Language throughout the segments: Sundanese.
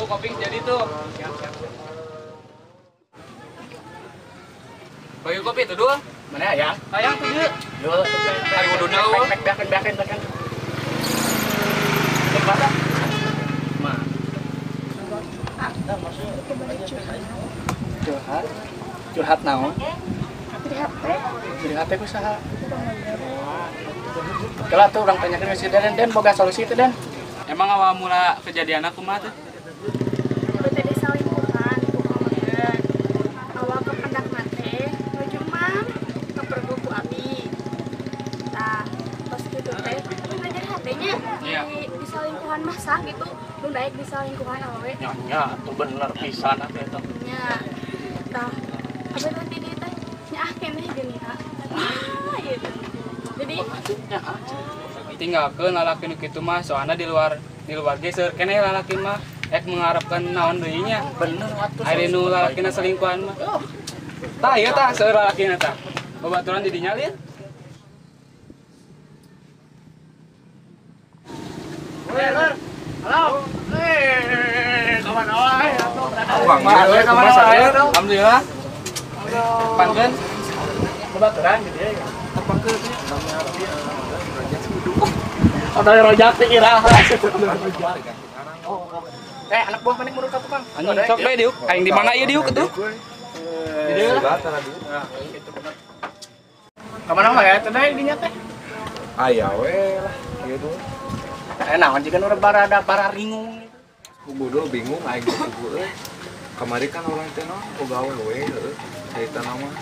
kopi jadi tuh. Siap, siap, siap. Bagi kopi itu dulu. Mana ya? Ayang tuh dia. Yo, hari wuduna eueuh. Pek beakeun beakeun beakeun. Cek mana? Ma. Curhat. Curhat naon? Jadi HP. Jadi HP ku saha? Kala tuh orang tanyakan si Den, Den boga solusi teh Den. Emang awal mula kejadian aku mah teh? Tadi salingkuhan ku pameget. Awal kependak teh nuju mang kepergok ku abi. Tah, pas kitu teh tapi belajar hatenya di salingkuhan mah sah gitu. Nu daek di salingkuhan awewe. Nya nya tuh bener pisan atuh eta. Nya. Tah, abi teh di dieu teh nyaah keneh geuning ah. Wah, gitu. Jadi nyaah. Tinggalkeun lalaki nu kitu mah soalna di luar ge seueur keneh lalaki mah ek mengharapkan naon deui nya. Bener atuh. Ari nu lalakina selingkuhan mah. Tah ieu tah seueur lalakina tah. Babaturan di dinya lieu. Halo. Kawan wae atuh. Alhamdulillah. Pangkeun babaturan gitu ya. Tepangkeun nya. Ada rojak teh iraha. Eh, anak buah mana menurut ka tukang? Anjing sok bae diuk. Aing di mana ieu diuk atuh? Di dieu lah. Ka mana mah ya teh dinya teh? Aya we lah kieu. Eh naon jiga nu barada bararingung. Kudu bingung aing kudu euy. Kamari kan urang teh naon boga awewe heueuh carita mah.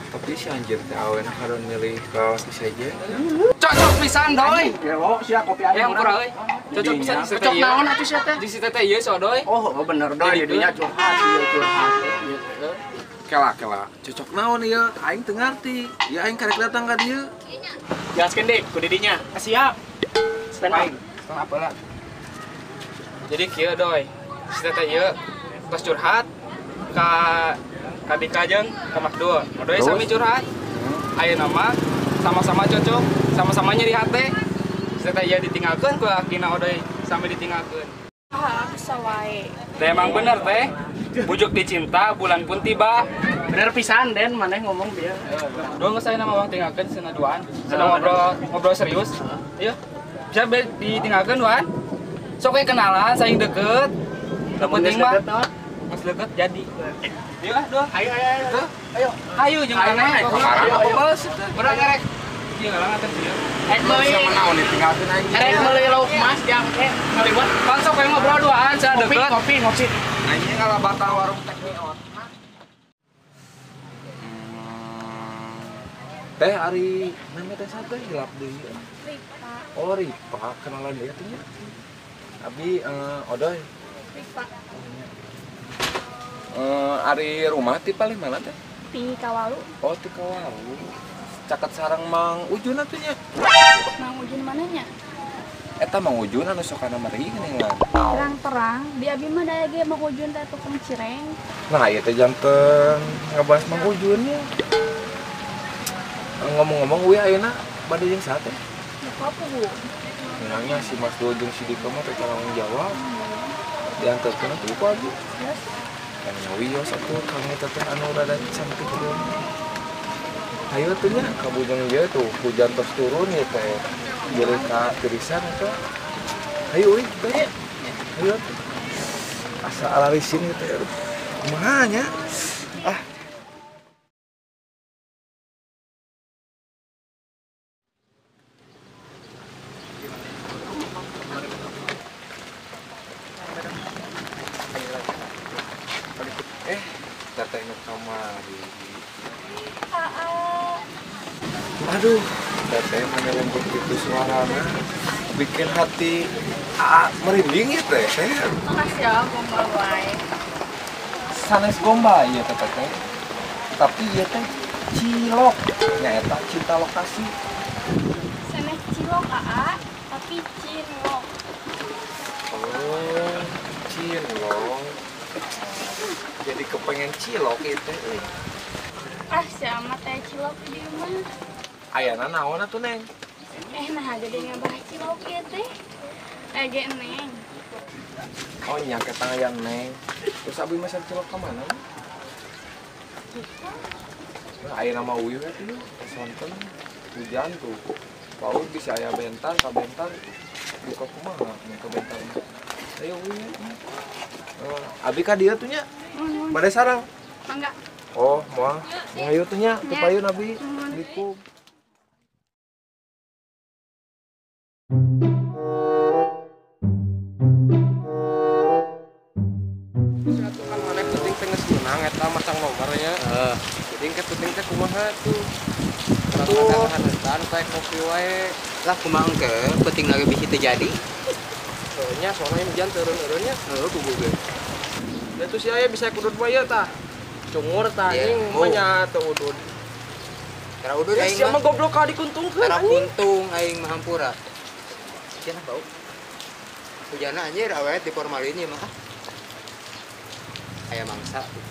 Tapi si anjir teh awena kadon milih ka si sejen. Cocok pisan doi. Gelo sia kopi aing. Yang kurang euy. Cocok pisan si cocok naon atuh sia teh? Di si teteh ieu sodoy. Oh, bener doi jadinya curhat ieu curhat ieu. Kela kela. Cocok naon ieu? Aing teu ngarti. Ya aing karek datang ka dieu. Jelaskeun Dik, ku didinya. Siap. Stand up. Stand up heula. Jadi kieu doi. Si teteh ieu tos curhat ka Dika jeung ka Mas Dul. Doi sami curhat. Ayeuna mah sama-sama cocok, sama-sama nyeri hate. Si teteh ieu ditinggalkeun ku lalakina Odoy sami ditinggalkeun. Ah, bisa wae. Teh emang bener teh. Bujuk dicinta, bulan pun tiba. Bener pisan Den, maneh ngomong bieu. Dua geus ayeuna mah urang tinggalkeun cenah duaan. Cenah ngobrol ngobrol serius. Ieu. Bisa ditinggalkeun duaan. Sok we kenalan, saing deket. Nu penting mah geus deket jadi. Ayo lah dua. Ayo ayo ayo. Ayo. Ayo jeung maneh. Ayo. Urang ngerek. Ieu ngalang atuh ieu. Rek meuli. Sama naon ditinggalkeun aing. Rek meuli lauk mas jang teh ngaliwat. Pan sok we ngobrol duaan cenah deket. Kopi ngopi. Anjing ngalabatan warung teknik on. Teh ari name teh sate hilap deui. Ripa. Oh Ripa, kenalan deui atuh nya. Abi Odoy. Ripa. Ari rumah ti paling mana teh? Ti Kawalu. Oh ti Kawalu. Caket sareng Mang Ujun atuh nya. Mang Ujun mananya? Eta Mang Ujun anu sokana meri geuning lah. Terang-terang di abi mah daya ge Mang Ujun teh tukang cireng. Nah ieu teh janten ngabahas Mang Ujun nya. Ngomong-ngomong uih ayeuna bade jeung saha teh? Apa Bu? Nanya si Mas Dul jeung si Dika mah teh tanggung jawab. Diantarkeun atuh ku abi. Yes. Kan wios atuh kami teteh anu rada cantik ieu. Ayo tuh nya ka bujang ieu tuh hujan tos turun ieu teh. Jadi ka tirisan eta. Ayo euy teh nya. Ayo. Asa alarisin ieu teh. Kumaha nya? Ah. Teteh nu kamari. Aduh, teteh mana lembut gitu suaranya, bikin hati merinding ya teh. Makasih ya gombal wae. Sanes gombal ya teh teh. Tapi ieu teh cilok, nyaeta cinta lokasi. Sanes cilok aa, tapi cinlok. Oh, cinlok. Jadi kepengen cilok itu. Ah, sama teh cilok di rumah. Ayana naon atuh, Neng? Nah jadi ngabah cilok ieu teh. Ge Neng. Oh nya ketang aya Neng. Terus abi mah cilok ka mana? Nah, aya nama uyuh eta ieu, sonten hujan tuh. Paul bisa aya bentar, ka bentar buka kumaha mun ka bentar. Ayo uyuh. Abi ka dieu tuh nya. Bade sarang. Mangga. Oh, moal. Ayo tuh nya, teu payun abi. Assalamualaikum. Kan maneh penting teh geus meunang eta masang nomornya. Jadi engke penting teh kumaha tuh. Tuh, hanetan teh kopi wae. Lah kumaha engke penting lagi bisi teu jadi. Nya soalnya hujan turun-turunnya. Heeh, kubu ge. Da tuh si aya bisa kudud wae tah. Cungur tah anjing mah nya teu udud. Tara udud aing mah. Sia mah goblok ka dikuntungkeun anjing. Tara puntung aing mah hampura. Cenah bau. Hujanna anjir awet di formalin ieu mah. Aya mangsa tuh.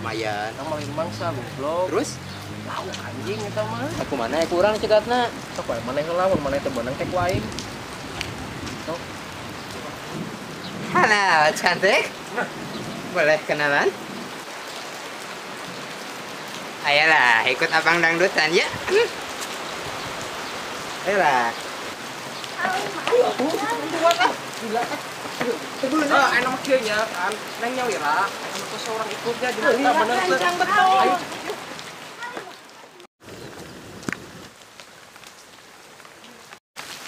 Lumayan. Malin mangsa goblok. Terus lauk anjing eta mah. Aku mana ya kurang cegatna. Sok wae maneh heula mun maneh teu beunang teh ku aing. Sok. Halo, cantik. Boleh kenalan? Ayolah, ikut abang dangdutan ya. Ayolah. Ah, enak kieu nya kan. Neng nyawira, anu teh seorang ikutnya jeung kita bener teh. Ayo cepet yuk.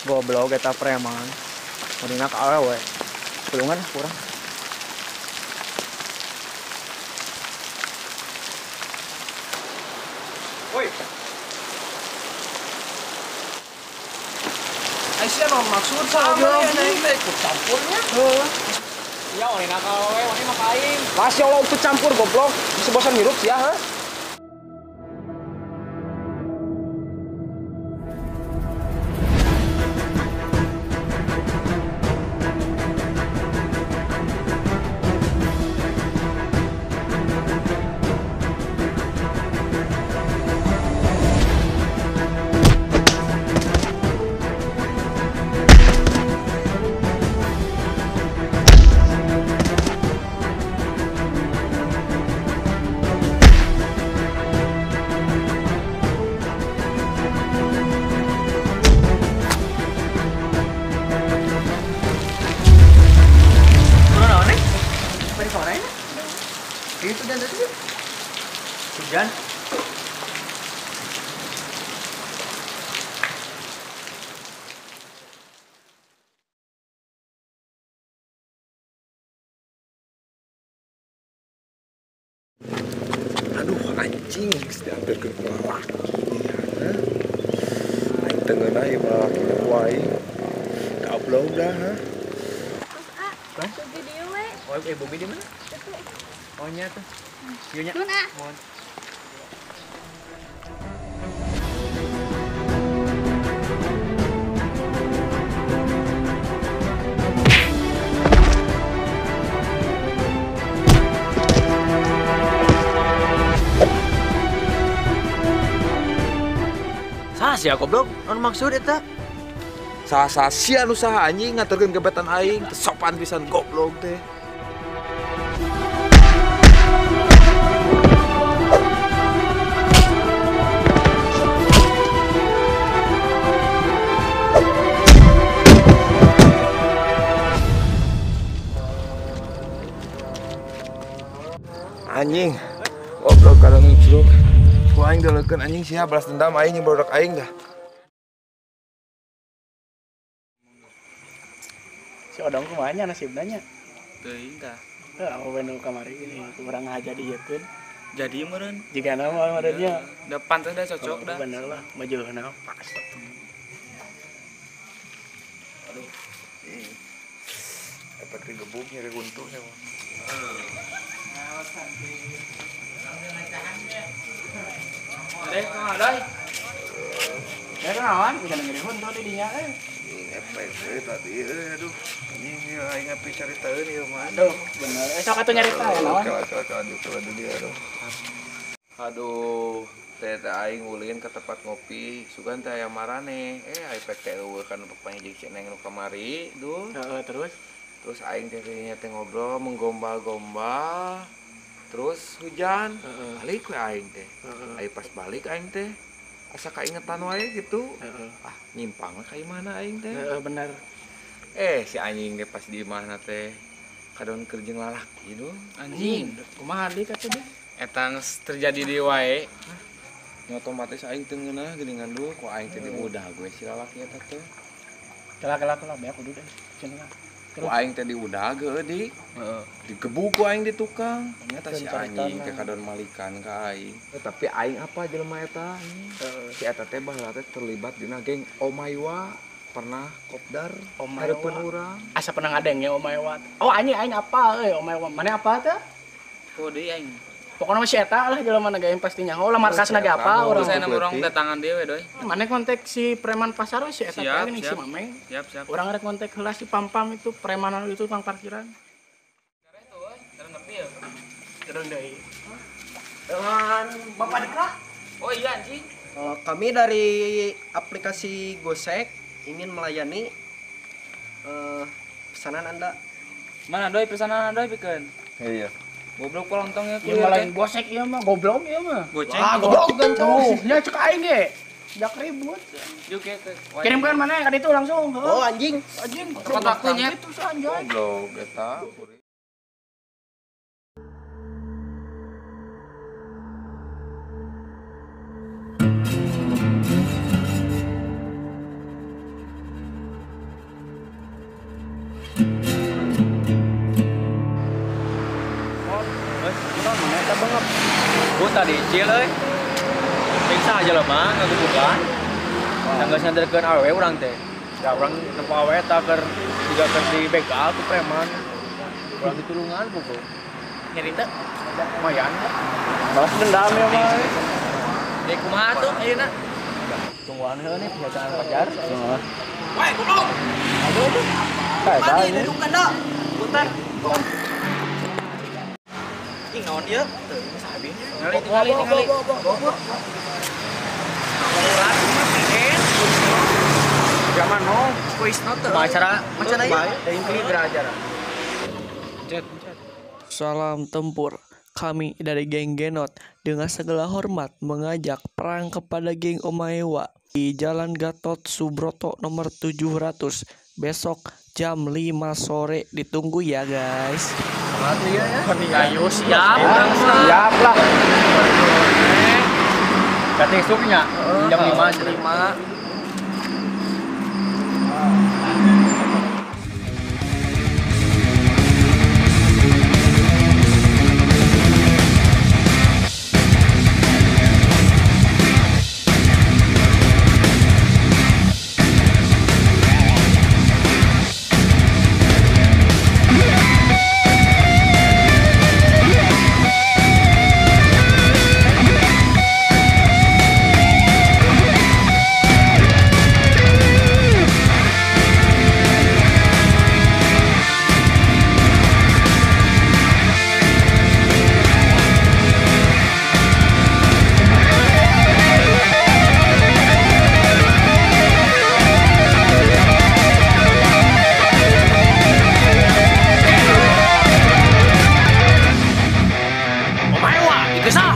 Goblok eta preman. Mendingan ka awewe. Tulungan kurang. Woi. Aisyah non maksud sama ya neng teh ikut campurnya. Heeh. Ya wani nakal we, wani mah ka aing. Masya Allah ikut campur goblok. Bisa bosan hirup sia heuh. Itu dan tadi hujan. Aduh anjing, geus diampirkeun ku lalaki ya. Aing teu ngeunah ieu lalaki ku aing. Goblok dah ha. Terus ah, video we. Oh, bumi di mana? Oh nya tuh. Ieu nya. Mohon. Saha sia goblok? Non maksud eta? Saha sia nu saha anjing ngaturkeun gebetan aing, teu sopan pisan goblok teh. Anjing, goblok kalau ngicruk. Ku aing dileukeun anjing sia balas dendam aing jeung barudak aing dah. Si Odong kumaha nya nasibna nya? Teuing tah. Heuh, apa we nu kamari gini kurang ngaja dieukeun. Jadi meureun. Jigana mah meureun nya. Da pantes dah cocok dah. Bener lah, majeulna pas. Aduh. Efek digebuk nyeri huntu nya mah. Deh, kumaha doi? Ya kenalan, bisa nyeri huntu di dinya euy. Efek tadi aduh. Anjing ieu aing ngapi caritaeun ieu mah. Aduh, bener. Sok atuh nyarita ya naon. Kala kala dia aduh. Aduh, teh aing ulin ke tempat ngopi, sugan teh aya marane. Aing pek teh eueuh kan papanggih jeung si Neng nu kamari, duh. Heeh, terus Terus aing teh teh ngobrol menggombal-gombal. Terus hujan, balik we aing teh. Aing pas balik aing teh asa kaingetan wae gitu. Ah, nyimpang we ka imahna aing teh. Heeh, bener. Si anjing teh pas di imahna teh kadon keur jeung lalaki dong. Anjing, kumaha deui kata dia? Eta geus terjadi di wae. Nya otomatis aing teu ngeunah geuningan duh, ku aing teh diudah gue si lalaki eta teh. Kela-kela beak kudu deh. Cenah. Ku aing teh diudah geus di. Heeh. Digebuk ku aing di tukang. Ternyata si anjing teh kadon malikan ka aing. Tapi aing apa jelema eta? Si eta teh baheula teh terlibat dina geng Omaywa. Pernah kopdar hareupeun urang. Asa pernah ngadeng ya Omaywa. Oh anjing aing apa euy Omaywa. Mana apa teh? Kode aing. Pokoknya mah si eta lah jelema na ge pasti nyaho lah markasna ge apa urang. Saya urang datangan deui we doi. Mana kontak si preman pasar we si eta teh geuning si Mameng. Siap, siap. Urang rek kontak heula si Pam-pam itu preman itu tukang parkiran. Terus deui. Dengan Bapak Dika? Oh iya anjing. Kami dari aplikasi Gosek ingin melayani pesanan Anda. Mana doi pesanan Anda bikeun? Iya. Goblok polontongnya ku. Ieu mah lain Gosek ieu mah goblok ieu mah. Goceng. Ah, goblok tuh. Nya cek aing ge. Jak ribut. Juk eta. Kirimkan mana ka ditu langsung. Oh anjing. Anjing. Tepat waktunya. Itu anjing. Goblok eta. Tadi cil euy. Periksa aja lah mah ngagebukan. Tangga sanderkeun awewe urang teh. Da urang nempo awewe tah keur siga keur di begal ku preman. Urang ditulungan pokok. Nyeri teh lumayan. Balas dendam ya mah. Deui kumaha tuh ayeuna? Tungguan heula nih penjagaan pacar. Woi, goblok. Aduh. Mati dudukan da. Putar. Ing naon ieu? Teu saha Tingali, tingali. Zaman no. Acara Salam tempur. Kami dari geng Genot dengan segala hormat mengajak perang kepada geng Omaewa di Jalan Gatot Subroto nomor 700 besok jam 5 sore, ditunggu ya guys. Ayo siap. Siap lah. Kata esoknya jam 5. Omaewa, ikesah.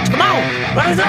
Cekemau. Bangsa.